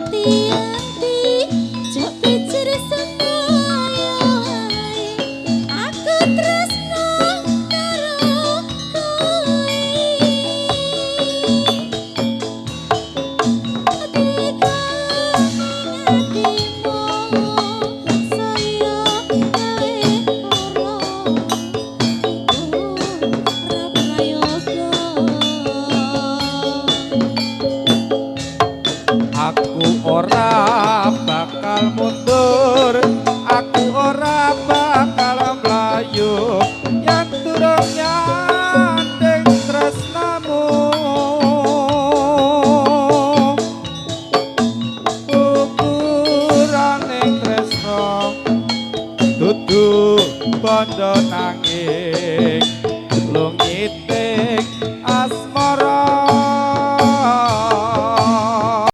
Ati-ati jok pikir semaya wae. Aku tresno karo kowe. Tega atimu saya gawe lara iku ora prayoga. Aku ora bakal mundur, aku ora bakal mlayu yen durung nyanding tresnamu. Ukurane tresno dudu bondo